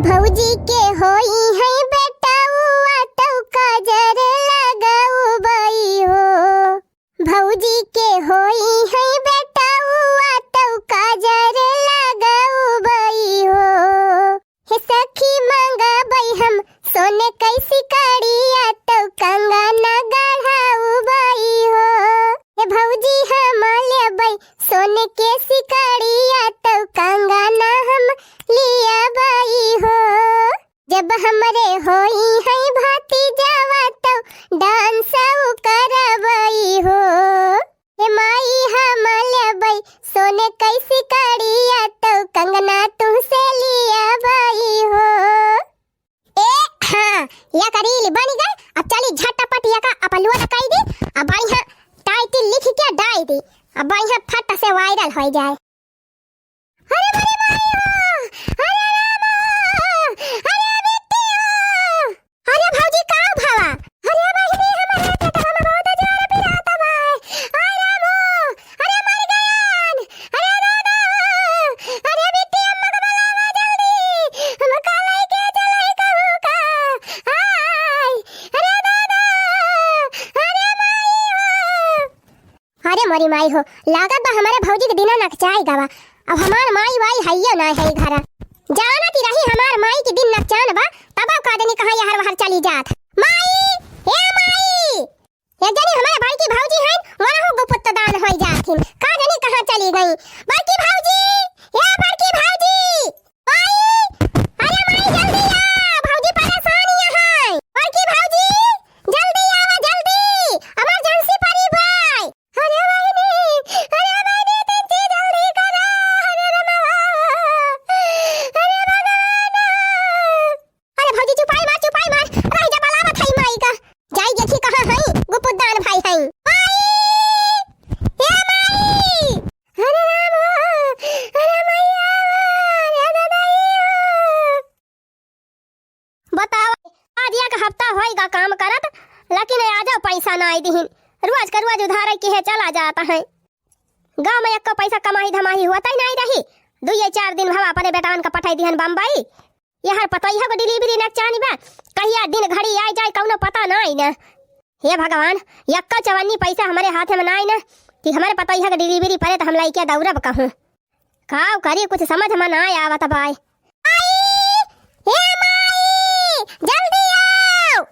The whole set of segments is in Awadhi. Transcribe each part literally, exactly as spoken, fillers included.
भौजी के होई है बेटउआ तउ काजर लगउबई हो। भौजी के होई है बेटउआ तउ काजर लगउबई हो। हे सखी मंगबई हम सोने कइ सिकड़िया तउ कंगना गढ़उबई हो। हे भौजी हम लेबई सोने के सिकड़िया तउ कंगना हम लियबई हो। जब हमरे होई है भतीजवा तउ dance उ करबई हो। हे माई हम लेबई सोने कइ सिकड़िया तउ कंगना तुहसे लियबई हो। ए हाँ, या करीली बनी गए। अब चली झटपट यका upload कइ दी। अब बढ़िया title लिखि के डाइ दी। अब बढ़िया फट से viral होइ जाए। अरे मोरी माई हो, अरे राम हो, अरे बिट्टी हो। अरे भौजी का भवा? अरे बहिनी हमरे पेटवा में बहुत जोर पिरात बा। अरे राम हो, अरे मर गयान। अरे दादा हो, अरे बिट्टी अम्मा के बुलावा जल्दी। हमका लइके चलइ कहूँ का। आय, अरे दादा, अरे माई हो। अरे मोरी माई हो, लागत बा हमरे भौजी के दिना नकचाइ गवा। अब हमार माई वाई हइयो नाइ है घरा। जानत ही रही हमार माई के दिन नकचान बा, तबउ का जनी कहाँ यहर वहर चली जात। माई, ए माई, एक जनी हमरे बड़की भौजी हइन, वनहु गुपुत्त दान होइ जाथिन। का जनी कहाँ चली गई। बड़की भौजी, ए बड़की भौजी, माई, अरे माई जल्दी आ, भौजी परेशान यहाँ है। बड़की भौजी, जल्दी आवा, जल्दी, emergency परी बाय। अरे बहिनी, अरे बहिनी, तिनची जल्दी करा, अरे रे मावा, अरे भगवान। अरे भौजी चुपाई मार, चुपाई मार, रहि जा, बलावत हई माई का। जाई देखी कहाँ हई, गुपुदान भाई हई। माई, ए माई, अरे राम हो, अरे मैया, अरे दादा हो। बतावा, आज एक हफ्ता होइगा काम करत, लेकिन आजउ पैसा नाइ दिहिन। रोज के रोज उधार किहे चला जात है। गाँव में एक्को पैसा कमाही धमाही होतइ नाइ रही। दुइये चार दिन भवा अपने बेटान का पठाई दिहन बम्बई। यहर पतोहिया को delivery नकचानी बा, कहिया दिन घड़ी आइ जाए कउनो पता नाइ न। हे भगवान, एक्को चवन्नी पैसा हमरे हाथ में नाइ न कि हमरे पतोहिया के delivery परे त हम लइके दौड़ब कहूँ। काव करी, कुछ समझ में नाइ आवत बाय। माई, हे माई, जल्दी आव।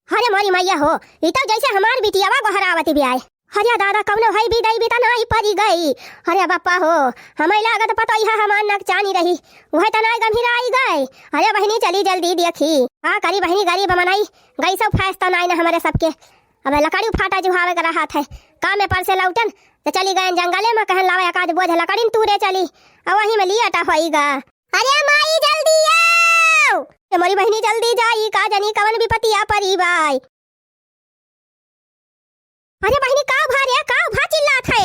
अरे मोरी मैया हो, ई तउ जइसे हमार बिटियावा गोहरावत बियाय। अरे दादा, कउनो हई बिदाई भी त नाइ परी गई। अरे बप्पा हो, हमइ लागत पतोहिया हमार नकचानी रही, उहइ त नाइ गम्हिराइ गए। अरे बहिनी, चली जल्दी देखी। का करी बहिनी, गरीब मनई, गैसउ फैसता नाइ न हमरे सबके। अब लकड़ी फाटा जुहावे के रहत है। काम में पर से लौटन, त चली गएन जंगले में, कहन लावा एक आध बोझ लकड़िन तूरे चली। अब वहीं में लियटा होइगा। अरे माई, जल्दी आव। ए मोरी बहिनी, जल्दी जाई, का जनी कवन विपतिया परी बाय। अरे बहिनी, का भा रे, का भा चिल्लात है?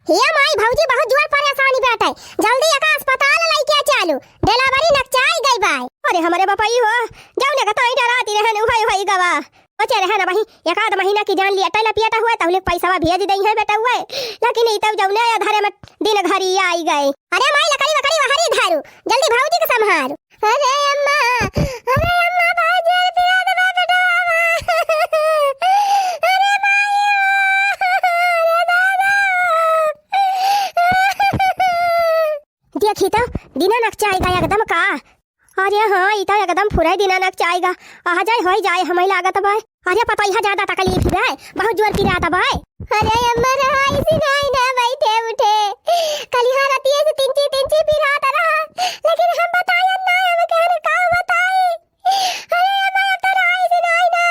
हे माई, भौजी बहुत जोर परेशानी बाटे, जल्दी एका अस्पताल लइके चालू, delivery नकचाई गई बाय। अरे हमरे बपई हो, जौने का ताई डराती रहन, उहइ, उहइ गवा। सोचे रहे ना बही, एक आध महीना की जान लिया, टैला पियटा हुए, तौले पैसवा भेज दई है बेटा हुए, लेकिन ई तब जौने अधारे में दिन घरी आई गए। अरे माई, लकड़ी वकड़ी वहरी धारू, जल्दी भौजी के संभार। अरे अम्मा, अरे अम्मा, बहुत जोर पिरात बा बेटवा। अरे माई, अरे दादा। देखी तो, दिना नकचाई गया एकदम का। अरे हाँ, ई तो एकदम फुराई दिना नकचाई गा। आ जाए, होई जाए, हमें लागत बा। अरे पतोहिया ज्यादा तकलीफ बा, बहुत जोर पिरात बा। अरे अम्मा, रहाई से नाई ना बैठे उठे। कलिहा रतिये से तिनची तिनची पिरात रहा, लेकिन हम बतायन ना, हम कहन का बताई। अरे अम्मा, अब तो रहाई से नाई ना।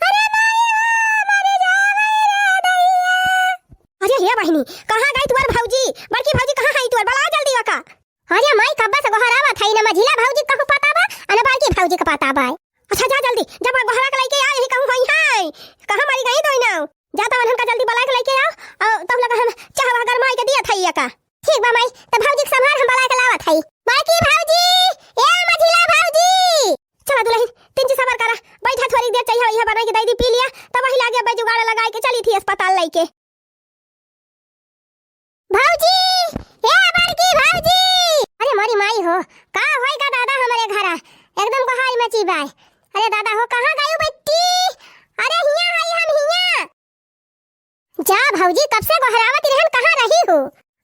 अरे माई, ओ, मर जावे रे दैया। अरे हे बहिनी, कहाँ गई तुअर भौजी? बड़की भौजी कहाँ है तुअर? बुलाओ जल्दी ओका। अरे माई, कब्बा से गोहरावत है ना, मझिला भौजी कहूँ पता बा, अन बड़की भौजी का पता बा। अच्छा जा जल्दी, जब गोहरा के लइके आ, यही कहूँ होई है। कहाँ मरी गई दोई नाव? जा तो उन्हन का जल्दी बुला के लइके आओ, और तब लगा हम चाहवा गरमाई के दिया था ये का। ठीक बा माई, तो भौजी के संभार हम बुला के लावत हई। बड़की भौजी, ए मझिला भौजी। चला दुलहिन, तिनची सबर करा, बैठा थोड़ी देर चाहिए, यह बनाई के दई दी, पी लिया, तब वही लागे अब्बे जुगाड़ लगाई के चली थी अस्पताल लइके। भौजी, ए बड़की भौजी। अरे मोरी माई हो, का होई का दादा हमरे बिट्टी बाय। अरे दादा हो, कहाँ गयू बिट्टी? अरे हियाँ हई हम, हियाँ। जा भौजी, कब से गोहरावत रहन, कहाँ रही हो?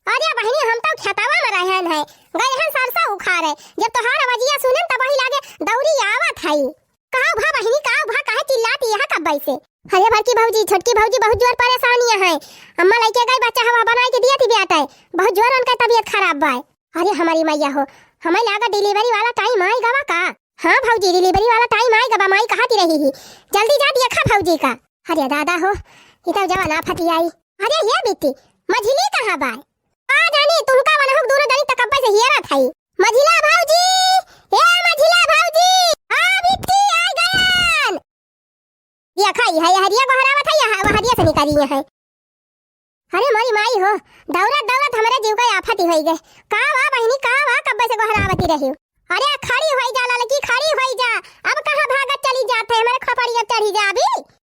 अरे बहिनी, हम तउ खेतवा में रहन है, गए हन सरसों उखाड़े। जब तोहार आवाजिया सुनन तब वही लागे दौड़ी आवत हई। काउ भा बहिनी, काउ भा, काहे चिल्लाती यहाँ कब्बे से? अरे बड़की भौजी, छोटकी भौजी बहुत जोर परेशानी है। अम्मा लइके गई, बच्चा हवा बनाई के दिया थी बेटा, बहुत जोर उनका तबीयत खराब बा। अरे हमारी मैया हो, हमें लागा delivery वाला time आई गवा का? हाँ भौजी, delivery वाला time आई गवा, माई कहा ती रही ही, जल्दी जा देखा भौजी का। अरे दादा हो, ई तउ जवान आफत आई। अरे ये बिट्टी, मझिली कहाँ बा? आ जानी, तुमका वनहुक दोनों जनी तकब्बे से हियरत हई। मझिला भौजी, ए मझिला भौजी, आ बिट्टी आ गयन। देखा, ई है, हरिया गोहरावत है, यहाँ, हरिया से निकली यहाँ। अरे मोरी माई हो, दौड़त, दौड़त हमरे जीव का आफत ही होई गए। का वा बहिनी, का वा, कब्बे से गोहरावती रही? अरे खड़ी होई जा ललकी, खड़ी होई जा। अब कहाँ भागत चली जात है, हमरे खोपड़िया चढ़ी जा अभी।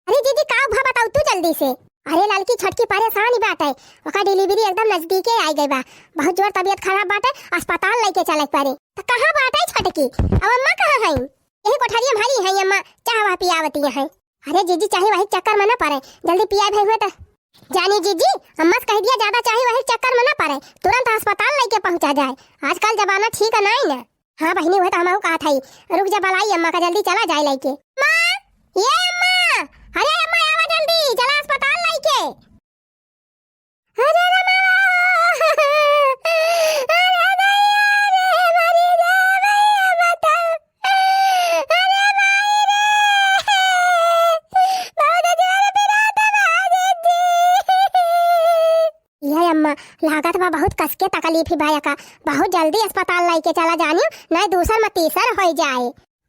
अरे दीदी, का भा बताऊ तू जल्दी से। अरे ललकी छोटकी परेशान ही बात है, ओका delivery एकदम नजदीके आई गई बा, बहुत जोर तबीयत खराब बाटे, अस्पताल लइके चले के पड़ी। तो कहाँ बाटे छोटकी? अब अम्मा कहाँ है? यही कोठरिया में हरी है अम्मा, चाह वाह पियावती है। अरे जीजी, चाहे वही चक्कर में ना पड़े, जल्दी पिया भाई हुए तो। जानी जीजी, अम्मा से कह दिया ज्यादा चाहे वही चक्कर में ना पड़े, तुरंत अस्पताल लइके पहुँचा जाए। आजकल जमाना ठीक है नाई ना। हाँ बहिनी, वह तो हमहू कहत हई। रुक जा, बलाई अम्मा का, जल्दी चला जाए लइके। माँ, ये अम्मा, अरे अम्मा आवा जल्दी, चला अस्पताल लइके। अरे रे माँ, अरे दैया रे, मरी जा भैया बता। अरे माई रे, बहुत जोर पिरात बा दीदी। ये अम्मा, लागत बा बहुत कसके तकलीफ ही बा एका। बहुत जल्दी अस्पताल लइके चला जानियो, नहीं दूसर में तीसर होई जाए।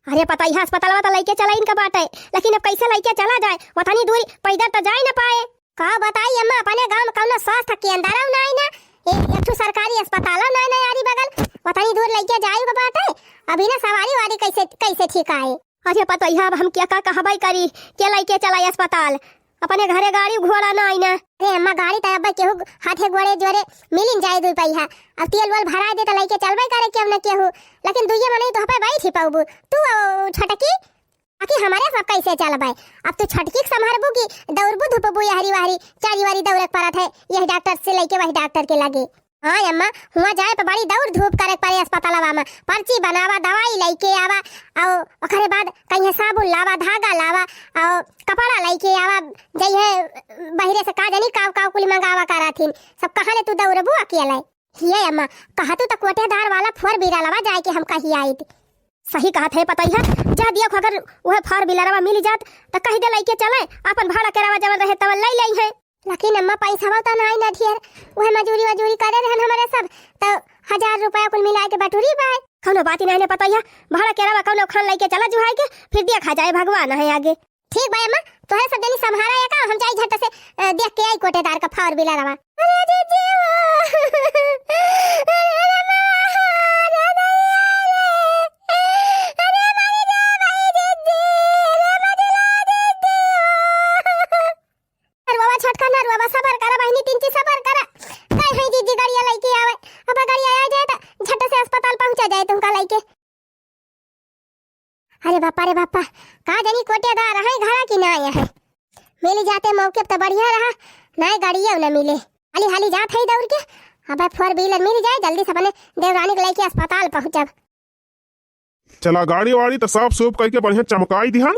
अरे पता ही अस्पतालवा तो लइके चला इनका बाटे, लेकिन अब कैसे लइके चला जाए? वतनी दूरी पैदल तो जाए ना पाए। का बताई अम्मा, अपने गाँव में कौनो स्वास्थ्य केंद्र नाई ना, ए-, एक ठो सरकारी अस्पताल नाई ना यारी बगल, वतनी दूर लइके जाए के बाटे। अभी ना सवारी वारी कैसे, कैसे ठीक आए? अरे पता ही अब हम क्या का कहबाई करी, के लइके चला अस्पताल? अपने घरे गाड़ी घोड़ा ना आई ना। अरे अम्मा, गाड़ी त अब्बे केहू हाथे गोड़े जोरे मिलिन जाए दुई पहिया। अब तेल वेल भराए दे त लइके चलबे करे केहू न केहू, लेकिन दुइये मनई तो हपे बैठ ही पाउबू। तू अउ छोटकी, बाकी हमरे सब कैसे चलबे? अब तू छोटकी के संभारबू कि दौड़बू धूपबू यहरी वहरी, चारी वारी दौड़े के परत है, यह डॉक्टर से लइके वही डॉक्टर के लगे। हाँ अम्मा, हुआँ जाए पे बड़ी दौड़ धूप करे के पड़े अस्पतालवा में। पर्ची बनावा, दवाई लइके आवा, अउ ओकरे बाद कहिए साबुन लावा, धागा लावा, अउ कपड़ा लइके आवा, जइहे बहिरे से का जानी काव काव कुल मंगावा कराथिन। सब कहाँ ले तू दौड़बू अकेले? हिये अम्मा, कहा तू तो कोटेदार वाला four wheeler लवा जाए के हम कही आइत। सही कहत है पतैया, जा दिया अगर वह four wheeler मिल जात त कही दे लइके चले, अपन भाड़ा किरावा जवन रहे तवन लइ लइहे। लेकिन अम्मा, पैसवा त नाई ना ढेर, उहे मजूरी वजूरी करे रहन हमरे सब, त हजार रुपया कुल मिलाए के बटुरी पाए। कौनो बात ही नहीं ने पता है, भाड़ा किरावा कौनो खान लइके चला जुहाए के, फिर देखा जाए भगवान है आगे। ठीक बा अम्मा, तोहरे सब जनी संभारा या का, हम जाई झट से, अ, देख के आई कोटेदार का four wheeler। अरे दीदी ओ, अरे रे माँ, अरे दैया रे, अरे मर जा भाई दीदी, अरे मजला दीदी ओ। नरुआवा छोटका, नरुआवा सबर करा बहिनी, तिनची सबर करा। कहे हैं जीजी गड़िया लइके आवे। अब गड़िया आ जाए त झट से अस्पताल पहुँचा जाए तुमका लइके। अरे बापा रे बापा, का जानी कोटेदार है घरा कि ना आया है। मिल जाते मौके पे तो बढ़िया रहा, ना गड़िया न मिले। हाली हाली जात है दौड़ के, अब four wheeler मिल जाए, जल्दी से अपने देवरानी के लइके अस्पताल पहुँचब। चला गाड़ी वाड़ी त साफ सूफ करके बढ़िया चमकाई दिहन।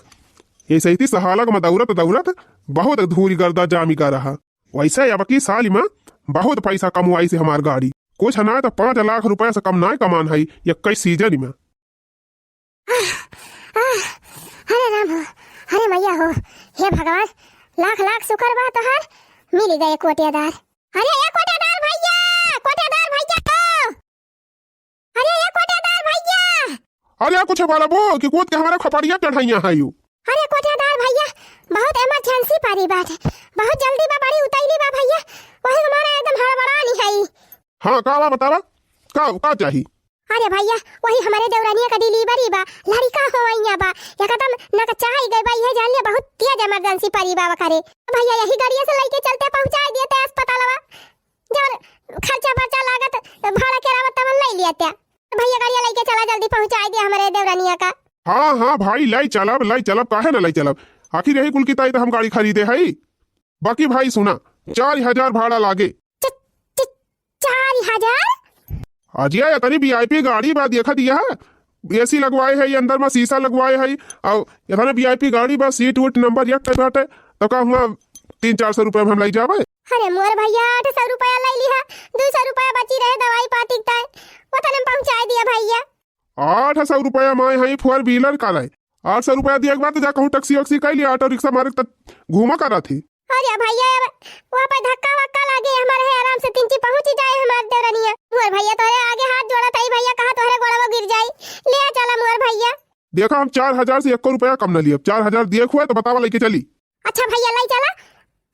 ऐसे ही सहालग में दौड़त दौड़त बहुत धूल गर्दा जामी का रहा। वैसे अब की साल में बहुत पैसा कमवाई से हमार गाड़ी। कुछ ना त पाँच लाख रुपया से कम ना कमान है इक्कीस season में। आह, आह, अरे राम हो, अरे मैया हो, हे भगवान, लाख लाख शुक्र बा तोहार, मिल गए कोटेदार। अरे ए कोटेदार भैया, कोटेदार भैया हो। अरे ए कोटेदार भैया! अरे कुछ बोलबू कि कूद के हमारा खोपड़िया चढ़ाइया है यू। अरे कोटेदार भैया, बहुत emergency परी बात है, बहुत जल्दी बा, बड़ी उतैली बा भैया, वही हमारा एकदम हड़बड़ानी है। हाँ, का बा बतावा, का, का चाही? अरे भैया, वही हमारे देवरानिया का delivery बा, लड़का होवैया बा, एकदम नकचाई गई बा, ये जान ले बहुत तेज emergency परी बा करे। भैया यही गाड़िया से लइके चलते पहुँचाई देते अस्पतालवा। जवन खर्चा बर्चा लागत, भाड़ा किरावा तवन लइ लिया त्या। भैया गाड़िया लइके चला, जल्दी पहुँचाई दे हमरे देवरानिया का। हाँ, हाँ भाई, लाई चलब, लाई चलब, काहे ना लाई चलब? आखिर यही कुल की ताई तो हम गाड़ी खरीदे हई। बाकी भाई सुना, चार हजार भाड़ा लागे। च-, च-, चार हजार? अजिया, इतनी VIP गाड़ी बा, देखा दिया है, AC लगवाए है, ये अंदर में शीशा लगवाए है, और इतने VIP गाड़ी बा, सीट वूट नंबर एक पे बाटे, तो का हुआ तीन चार सौ रुपया में हम लाई जाबे? अरे मोर भैया, आठ सौ रुपया लाई लिहा, दो सौ रुपया बची रहे दवाई पाती के ताई, उतने में पहुँचाई दिया भैया। आठ सौ रुपया माय है four wheeler का लाई, आठ सौ रुपया दिया के बाद तो जा कहूँ टैक्सी वैक्सी कर लिया, ऑटो रिक्शा मारे तक घूमा करा थी। अरे भैया, अब वहाँ पे धक्का वक्का लागे, हमारे है आराम से तिनची पहुँच ही जाए हमारे देवरनिया। मोर भैया तोहरे आगे हाथ जोड़ा था भैया, कहाँ तोहरे गोड़वा गिर जाई, ले चला मोर भैया। देखा, हम चार हजार से एको रुपया कम न लिए, चार हजार दिए हुए तो बतावा लेके चली। अच्छा भैया, लाई चला,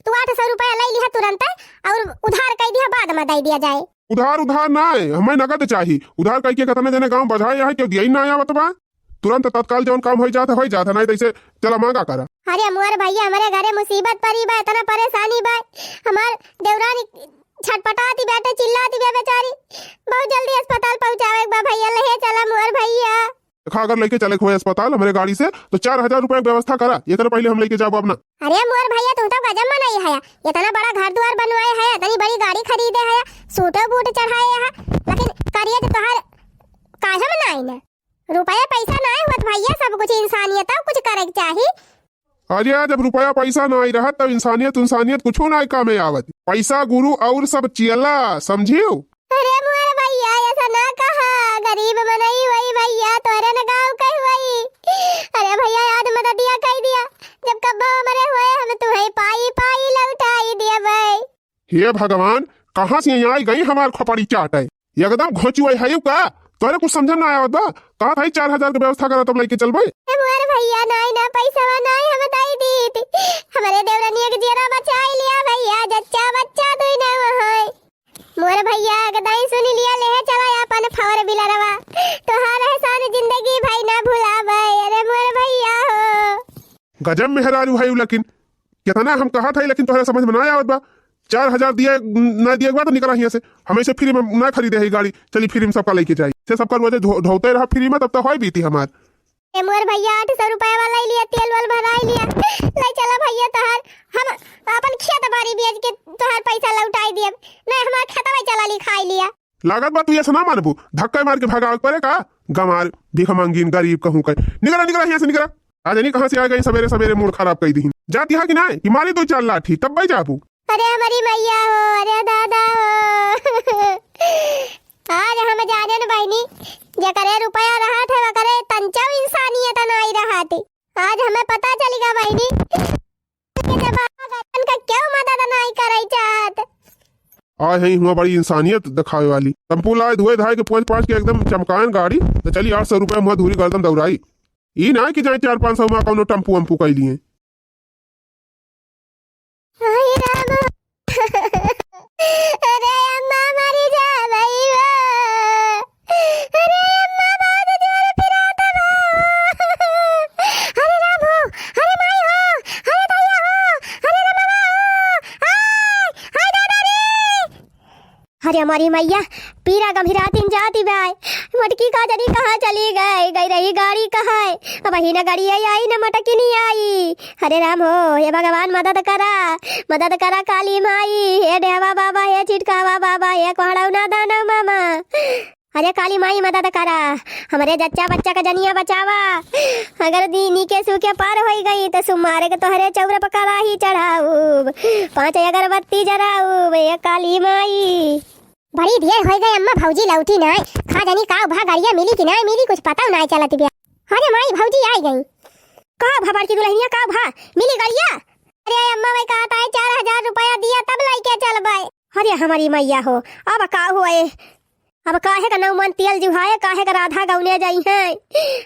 तू आठ सौ रुपया लाई लिहा तुरंत, और उधार कई दिया, बाद में दे दिया जाए। उधार, उधार ना है, हमें नगद चाही। उधार कई के कितने जने गाँव बजाए है, क्यों दिया ही ना आवत बा। तुरंत तत्काल जौन काम होई जात है, होई जात है, नहीं तो इसे चला मांगा करा। अरे मोर भैया, हमारे घरे मुसीबत परी बा, इतना परेशानी बा, हमार देवरानी छटपटाती बैठे, चिल्लाती बा बेचारी, बहुत जल्दी अस्पताल पहुँचावे के बा भैया, ले चला मोर भैया। देखा, अगर लेके चले के होए अस्पताल हमरे गाड़ी से, तो चार हजार रुपया के व्यवस्था करा, एकरे पहले हम लेके जाबो अपना। अरे मोर भैया, तू तो गजब मनई है, इतना बड़ा घर दुआर बनवाए है, इतनी बड़ी गाड़ी खरीदे है, सूटो बूट चढ़ाए है, लेकिन करिए तो तोहार काहे में नाई ना? रुपया पैसा नाई होत भैया, सब कुछ इंसानियत कुछ करे के चाही। अरे, जब रुपया पैसा नाई रहत, तब इंसानियत, इंसानियत कुछो नाई कामे आवत। पैसा गुरु और सब चेला, समझियो? अरे मोर भैया, ऐसा ना कहा, गरीब मनई वही भैया, तोरे न गाँव कह वही। अरे भैया, आज मददिया कह दिया, जब कब्बा मरे हुए, हम तुम्हें पाई पाई लौटाई दिए भाई। हे भगवान, कहाँ से यहाँ आई गई हमार खोपड़ी चाटे? एकदम घोंचुआई है का? तोरे कुछ समझ ना आवत बा? कहा था चार हजार के व्यवस्था करा, तब लेके चलबे। ए मोर भैया, नाई ना, पैसवा नाई हम दई दीत। हमरे देवरनिया के जियरा बचाई लिया भैया, जच्चा बच्चा दुई ना है। मोर भैया के दाई सुन लिया, ले चला अपन four wheelerवा। तोहार एहसान जिंदगी भई ना भुलावे, अरे मोर भैया हो। गजब मेहरारू है लेकिन, कितना हम कहा था, लेकिन तोहरा समझ में ना आवत बा। चार हजार दिए, ना दिए के बाद तो निकला हियाँ से। हम ऐसे free में ना खरीदे है गाड़ी, चली free में सबका लेके जाई। से सबका रोजे ढो-, ढोते रहा free में, तब तो होई बीती हमार। ए मोर भैया, आठ सौ रुपया वाला ही लिया, तेल वाल भराई लिया। ले चला भैया तोहार, हम अपन खेत बाड़ी बेच के तोहार पैसा लौटाई दियब। नहीं, हमार खेतवा चला लिखाई लिया। लागत बा तू ऐसा ना मानबू, धक्का मार के भगावे के पड़े का? गंवार, भिखमंगीन, गरीब कहूँ के। निकला, निकला यहाँ से, निकला। आज नहीं कहाँ से आ गई, सवेरे सवेरे मूड खराब कर दी। जाती है कि नहीं, कि मारी दो चार लाठी, तब भाई जाबू। अरे हमारी मैया हो, अरे दादा हो। आज हम जाने न बहिनी, जेकरे रुपया रहत है, ओकरे तंचो इंसानियत नाई रहत। आज हमें पता चल गया बहिनी, के जब गरीबन का क्यों मदद नाई करे चाहत। आए हैं हुआ बड़ी इंसानियत दिखावे वाली। टेम्पू लाए, धोए धाए के, पोंछ पाछ के एकदम चमकाएन गाड़ी। तो चली आठ सौ रुपया में धूरी गर्दन दौड़ाई। ई ना कि जाए चार पाँच सौ में कौनो टेम्पू वम्पू कई लिए। हाय राम। अरे अम्मा, मरी जा गई बा। अरे अम्मा, बहुत जोर पिरात बा। अरे राम हो, अरे माई हो, अरे दैया हो, अरे राम हो, आय, हाय दादा रे। अरे हमारी मैया, पीरा गंभीरातिन जाती बाय। मटकी का जनी कहाँ चली गई, गई रही गाड़ी कहाँ है? अब ही न गाड़ी आई, आई न मटकी नहीं आई। अरे राम हो, हे भगवान मदद करा, मदद करा काली माई, हे डेहवा बाबा, हे चिटकावा बाबा, हे कोहड़ौना दानव मामा। अरे काली माई मदद करा, हमरे जच्चा बच्चा का जनिया बचावा। अगर दीनी के सूखे पार होई गई तो सुमारे के तोहरे चौरा पर कड़ाही चढ़ाऊब, पाँच अगरबत्ती जराऊब, ए काली माई। बड़ी देर होई गई अम्मा, भौजी लौटी नाय। का जानी का भा, गड़िया मिली कि नाय मिली, कुछ पता नाय चलत बिया। अरे माई, भौजी आई गई। का भा बड़की दुल्हनिया, का भा, मिली गड़िया? अरे अम्मा, मैं कहत है चार हजार रुपया दिया तब लइके चलबे। अरे हमारी मैया हो, अब का होए? अब काहे का नौ मन तेल जुहाए, काहे का राधा गौने जाई है?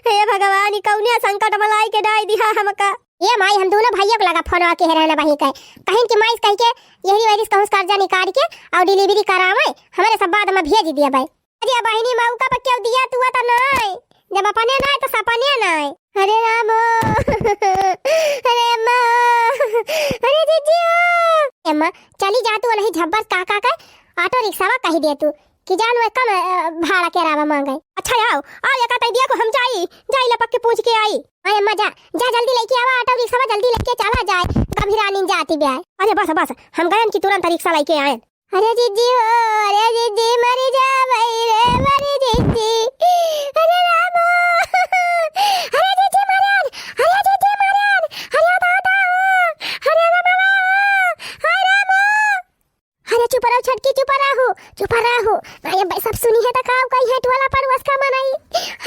हे भगवान, ई कौने संकट में लाई के डाई दिहा हमका। ए माई, हम दोनों भाइयों के लगा फोनवा के रहना बही के, कहिन कि माई कह के यही वैरिस कहूँ से कर्जा निकाल के और delivery करावे, हमरे सब बाद में भेज दिया भाई। अरे बहिनी, मौका पर क्यों दिया तू तो नाय, जब अपने नाय तो सपने नाय। अरे रामो, अरे अम्मा, अरे जीजी हो। अम्मा, चली जा तू नहीं झब्बर काका के ऑटो रिक्शावा कही दे तू कि जान वो कम, अ, भाड़ा के रावा मांगे। अच्छा आओ, आओ एका दिया को हम जाई, जाई लपक के पूछ के आई। अरे अम्मा जा, जा जल्दी लइके आवा, ऑटो रिक्शा जल्दी लइके चला जाए, गभीरानी जाती ब्याय। अरे बस बस, हम गयन कि तुरंत रिक्शा लइके आयन। अरे जिज्जी हो, अरे जिज्जी मरी जाबई रे, मरी जिज्जी। अरे रामो, अरे जिज्जी मरन, अरे जिज्जी मरन, अरे दादा हो, अरे रामो, अरे रामो। अरे चुप रहो छटकी, चुप रहो, चुप रहो। अरे भाई सब सुनी है तो का कही है टोला पड़ोस का मनई।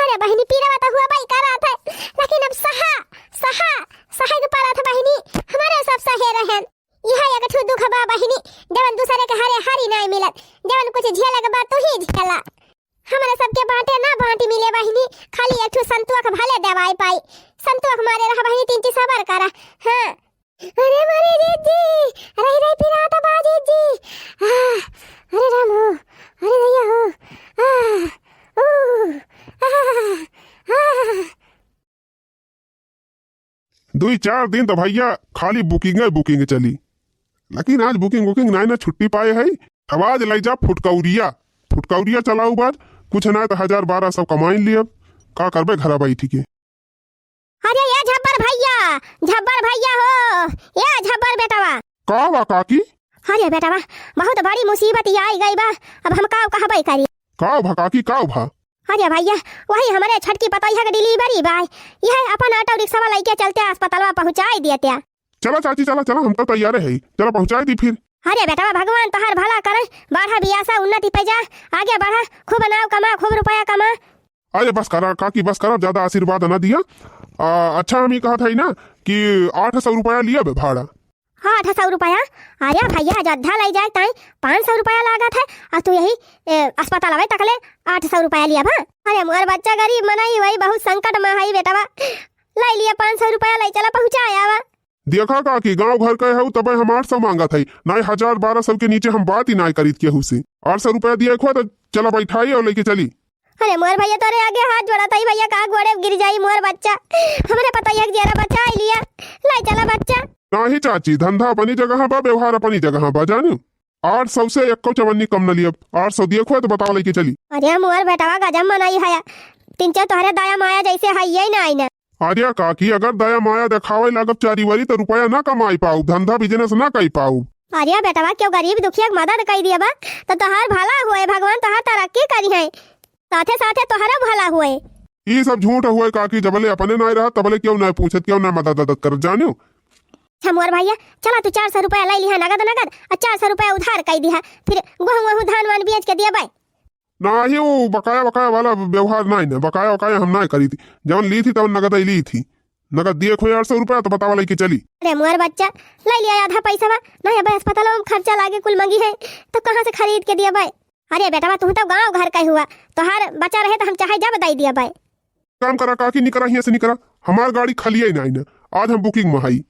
अरे बहिनी पीरवा तो हुआ भाई करा था, लेकिन अब सहा, सहा, सहे के पड़ा था बहिनी, हमारे सब सहे रहन। यह एक ठो दुख बा बहिनी, जवन दूसरे के हरे हरी नाय मिलत, जवन कुछ झेले के बा तू ही झेला। हमरे सबके बांटे ना बांटी मिले बहिनी, खाली एक ठो संतुआ के भले दवाई पाई। संतुआ के मारे रहा बहिनी, तिनची सबर करा। हाँ। अरे मारे जिज्जी, अरे रे पिरात बा जिज्जी। आह, अरे राम हो, अरे भैया हो। आह, ऊ, आह, आह। दुई चार दिन तो भैया खाली booking ही booking चली, लेकिन आज booking वुकिंग नाय ना छुट्टी पाए है। अब आज लइ जा फुटकौरिया, फुटकौरिया चलाऊ बाज, कुछ ना तो हजार बारह सौ कमाई लियब, का करबे घरा बैठी के। अरे ये झब्बर भैया, झब्बर भैया हो, ये झब्बर बेटवा। का बा काकी? अरे बेटवा, बहुत बड़ी मुसीबत ये आई गई बा, अब हम का कहबे करी। का भा काकी, का भा? अरे भैया, वही हमरे छटकी पतोहिया के delivery बा, यह अपन ऑटो रिक्शा लइके चलते अस्पतालवा पहुँचाई देते। चला चाची, चला, चला, हम तो तैयार है, चला पहुँचाई दी फिर। अरे बेटवा, भगवान तोहार भला करे, बढ़ा बियासा, उन्नति पे जा, आगे बढ़ा, खूब नाव कमा, खूब रुपया कमा। अरे बस करा काकी, बस करा, ज्यादा आशीर्वाद ना दिया। आ, अच्छा हम ये कहत है ना कि आठ सौ रुपया लिया बे भाड़ा। आठ सौ रुपया? अरे भैया, अयोध्या लइ जाए ताई पाँच सौ रुपया लागत है, और तू यही, ए, अस्पतालवे तक ले आठ सौ रुपया लिया बा। अरे मोर बच्चा गरीब मनई, वही बहुत संकट में है बेटवा, लइ लिया पाँच सौ रुपया, लइ चला पहुँचाया बा। देखा काकी, गाँव घर के हऊ तबे हम आठ सौ मांगत है, नाय हजार बारह सौ के नीचे हम बात ही नाय करीत केहू से। आठ सौ रुपया दिया एक तो चला बैठाई और लइके चली। अरे मोर भैया, तोरे आगे हाथ जोड़ा ताई भैया, का गोड़े गिर जाई मोर बच्चा, हमरे पतोहिया के जियरा बचाई लिया, लइ चला बच्चा। नाही चाची, धंधा अपनी जगह बा, व्यवहार अपनी जगह बा, जानियो। आठ सौ से एक्को चवन्नी कम न लियब, आठ सौ दिए खोए तो बताओ लइके चली। अरे मोर बेटवा गजब मनई है, तिनचो तोहरे दया माया जैसे है ये ना आई ना। अरे काकी, अगर दया माया देखावे लागब चारी वारी तो रुपया ना कमाई पाऊ, धंधा business ना कई पाऊ। अरे बेटवा, क्यों गरीब दुखिया के मदद कई दिया बा, तो तोहार भला होए, भगवान तोहार तरक्की करी है, साथे साथे तोहरो भला होए। ई सब झूठ होए काकी, जबले अपने नाय रहत तबले क्यों ना पूछत, क्यों ना मदद अदद करत, जानियो। अच्छा मोर भैया, चला तू चार सौ रुपया लइ लिहा नगद नगद, और चार सौ रुपया उधार कई दिहा, फिर गोहूँ वहूँ धान वान बेच के दिया बाय। नाही, वो बकाया वकाया वाला व्यवहार नाही ना, बकाया वकाया हम नाही करी थी, जवन ली थी तवन नगद ही ली थी, नगद दिए खोए आठ सौ रुपया तो बतावा लइके चली। अरे मोर बच्चा, लइ लिया आधा पैसा बा, नहीं अब अस्पताल में खर्चा लागे कुल मंगी है, तो कहाँ से खरीद के दिया बाय? अरे बेटवा, तू तो गाँव घर का हुआ, तोहार बचा रहे तो हम चाहे जब दई दिया बाय। काम करा काकी, निकरा हियाँ से निकरा, हमार गाड़ी खाली है ना, ना, आज हम booking में हई।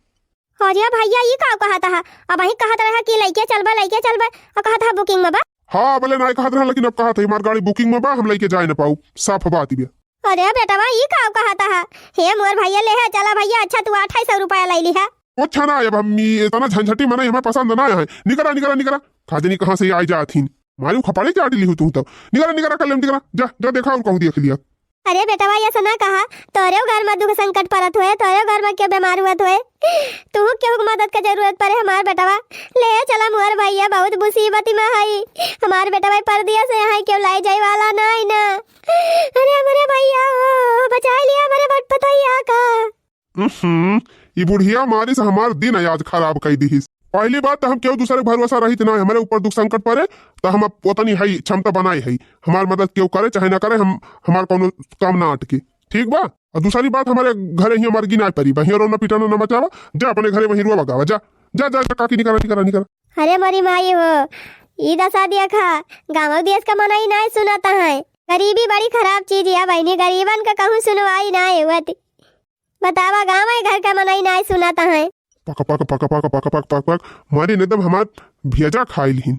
अरे भैया, ई का कहत हा? अबहीं कहत रहा कि लइके चलबा, लइके चलबा, और कहत हा booking में बा। हाँ, भले नाय कहत रहा, लेकिन अब कहत है, हमार गाड़ी booking में बा, हम लइके जाए न पाऊ, साफ बात बा। अरे बेटवा, ई का कहत हा? हे मोर भैया, ले है, चला भैया, अच्छा तू अढ़ाई सौ रुपया लइ लिहा। अच्छा ना, अब हम ई इतना झंझटी मनई हमें पसंद ना है। निकरा, निकरा, निकरा, का जानी कहाँ से आई जात हिन। मारू खपाड़े चाट लिहू तू तो। निकरा, निकरा, कर ले, निकरा, जा, जा देखा और कहूँ देख लिया। अरे बेटवा, ऐसा ना कहा, तोरे घर में दुख संकट परत होए, तोरे घर में क्यों बीमार हुआ होए, तू केहू के मदद के जरूरत पड़े हमार बेटवा, ले चला मोर भैया, बहुत मुसीबत में हई हमार बेटवा, परदेस से यहाँ क्यों लाई जाए वाला नहीं ना। अरे हमारे भैया हो, बचा लिया हमारे बट पतोहिया का। उहुं, ई बुढ़िया मारी से हमार दिन आज खराब कई दिहिस। पहली बात तो हम केहू दूसरे के भरोसा रहित ना, हमारे ऊपर दुख संकट पड़े तो हम अब ओतनी हई, क्षमता बनाए हई, हमार मदद केहू करे चाहे ना करे, हम, हमार कौनो काम ना अटके, ठीक बा? और दूसरी बात, हमारे घरे ही हमार गिनाए परी बा, हियाँ रोना पिटाना ना मचावा, जा अपने घरे वहीं रुआ बगावा, जा, जा, जा, जा, काकी निकरा, निकरा, निकरा। अरे मोरी माई हो, ई दशा देखा, गाँव देश का मनई नाय सुनत है। गरीबी बड़ी खराब चीज है बहिनी, गरीबन का कहूँ सुनवाई नाय होती। बतावा, गाँव है घर का मनई नाय सुनत है। पक, पक, पक, मारी ने एकदम हमार भेजा खाई लिहिन।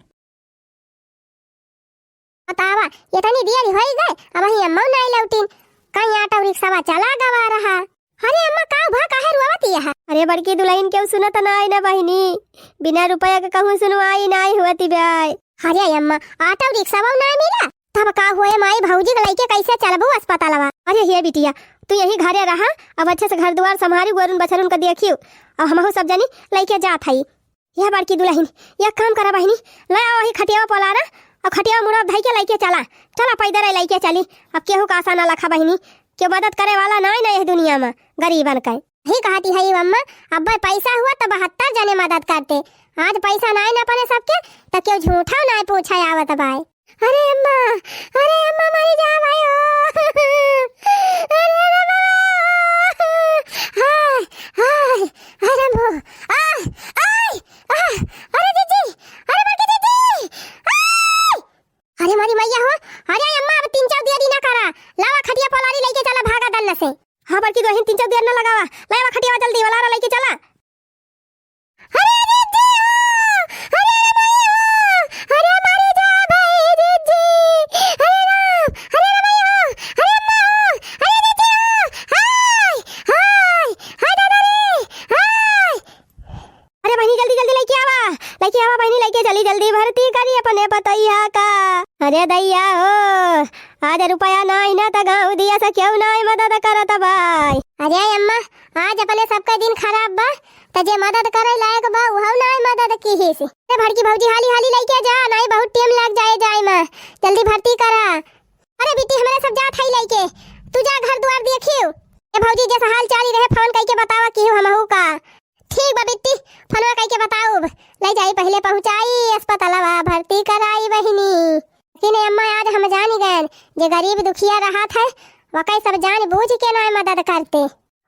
बतावा, इतनी देर होई गए, अबहीं अम्मा नाय लौटिन। कहीं ऑटो रिक्शावा चला गवा रहा। अरे अम्मा, का भा, काहे रोवत यह? अरे बड़की दुलहिन, केहू सुनत नाय ना बहिनी, बिना रुपया के कहूँ सुनवाई नाय होती बाय। अरे अम्मा, ऑटो रिक्शावा नाय मिला, तब का होए माई, भौजी के लइके कैसे चलबू अस्पतालवा? अरे हे बिटिया, तू यही घरे रहा, अब अच्छे से घर दुआर सम्हारी, गोरुन बछरुन का देखियो, अब हमहू सब जनी लइके जात हई। यह बड़की दुलहिन, यह काम करा बहिनी, ले आवा वही खटियावा पोलारा, अब खटियावा मुड़ा धई के लइके चला, चला पैदल लइके चली। अब केहू का आसा ना लखा बहिनी, केहू मदद करे वाला नाई ना यह दुनिया मा गरीबन के। यही कहती है अम्मा, अब पैसा हुआ त बहत्तर जने मदद करते, आज पैसा नाई ना अपने सबके, त केहू झूठा नाई पूछे आवत बाय। अरे अम्मा, अरे अम्मा, मरी जा भाई हो। अरे अम्मा, हाय, हाय, अरे अम्मा, आय, आय, आय, अरे जीजी, अरे बड़की जीजी, आय। अरे मारी मैया हो, अरे अम्मा, अब तीन चार दिया दीना करा, लावा खटिया पोलारी लइके चला भागा दन्न से। हाँ बड़की दुलहिन, तीन चार दिया ना लगावा, लावा खटिया जल्दी वाला लइके चला। अरे जीजी हो, अरे रे भाई हो, अरे मरी जा भाई जीजी, अरे राम, अरे रे भाई हो, अरे अम्मा हो, अरे जीजी हो, हाय, हाय, हाय दादा रे, हाय। अरे बहिनी, जल्दी, जल्दी लइके आवा, लइके आवा बहिनी, लइके चली जल्दी भर्ती करी अपने पतोहिया का। अरे दैया हो, आज रुपया नाई ना त गाँव दिया से केहू नाई मदद करत बाय। अरे अम्मा, आज अपने सबका दिन खराब बा, त जे मदद करे लायक बा, उहउ नाई मदद किहिस। अरे बड़की भौजी, हाली हाली लइके जा, नाई बहुत टाइम लग जाए जाए मा, जल्दी भर्ती करा। अरे बिट्टी, हमरे सब जात हई लइके, तू जा घर दुआर देखियो। ए भौजी, जैसे हाल चाल ही रहे, फोन कइके बतावा किहियो हमहू का। ठीक बा बिट्टी, फोनवा कइके बताउब। लइ जाई पहिले पहुँचाई अस्पतालवा, भर्ती कराई बहिनी। लेकिन अम्मा, आज हम जानी गएन, जे गरीब दुखिया रहत है, वकई सब जान बूझ के नाय मदद करते।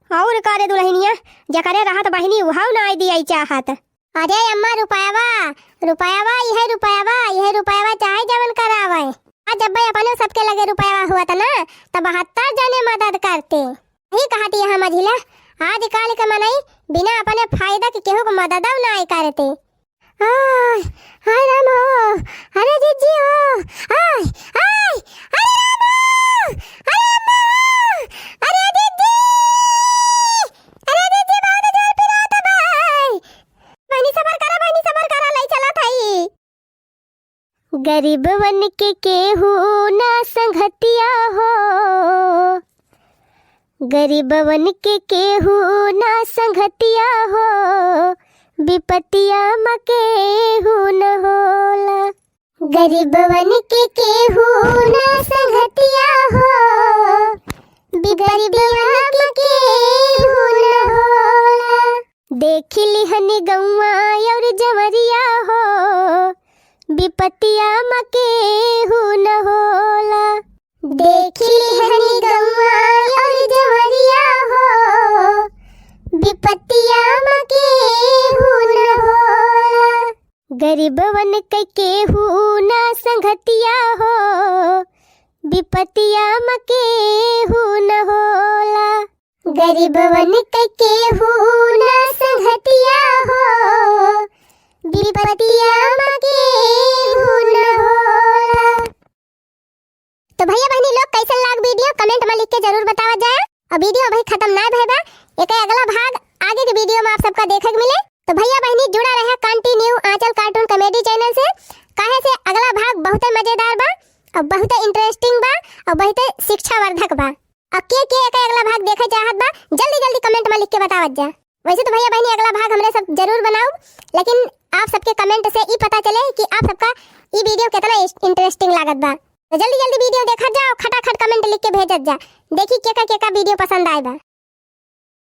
और का रे दुलहिनिया, जेकरे रहत बहिनी, उहाऊ नाय दियाई चाहत। अरे अम्मा, रुपयावा, रुपयावा, इहे रुपयावा, इहे रुपयावा चाहे जवन करावे। आ जब अपने सबके लगे रुपयावा हुआ था ना, तब बहत्तर जने मदद करते। यही कहती है मझिला, आजकल के मनई बिना अपने फायदा के केहू को मददव नाय करते। आय, हाय राम हो, अरे जीजी हो, आय, आय, अरे राम हो, अरे अम्मा हो, अरे जीजी, अरे जीजी, बहुत जोर पिरात बा। बहिनी सबर करा, बहिनी सबर करा, लई चलत हई। गरीबवन के केहू ना संघतिया हो, गरीबवन के केहू ना संघतिया हो, विपतिया म केहू न होला। गरीबवन के केहू ना संघतिया हो, विपतिया म केहू न होला। देखि लिहनी गौआ और जवरिया हो, विपतिया म केहू न होला। देखि लिहनी गौआ और जवरिया हो, विपतिया म केहू न होला। गरीबवन के केहू ना संघतिया हो, विपतिया म केहू न होला। गरीबवन के केहू ना संघतिया हो, विपतिया म केहू न होला। तो भैया बहिनी लोग, कैसन लाग वीडियो, comment में लिख के जरूर बतावा जाए। और वीडियो अभी खत्म ना भय बा, एक अगला भाग आगे के वीडियो में आप सबका देखे के मिले। तो भैया बहिनी जुड़ा रहे continue आंचल cartoon comedy channel से, काहे से अगला भाग बहुत मजेदार बा और बहुत interesting बा और बहुत शिक्षावर्धक बा। और के के एक अगला भाग देखे चाहत बा, जल्दी जल्दी comment में लिख के बतावत जा। वैसे तो भैया बहिनी अगला भाग हमरे सब जरूर बनाउब, लेकिन आप सबके comment से ई पता चले कि आप सबका ई वीडियो कितना इस-, interesting लागत बा। तो जल्दी जल्दी वीडियो देखत जा और खटाखट comment लिख के भेजत जा, देखी केका केका वीडियो पसंद आए बा।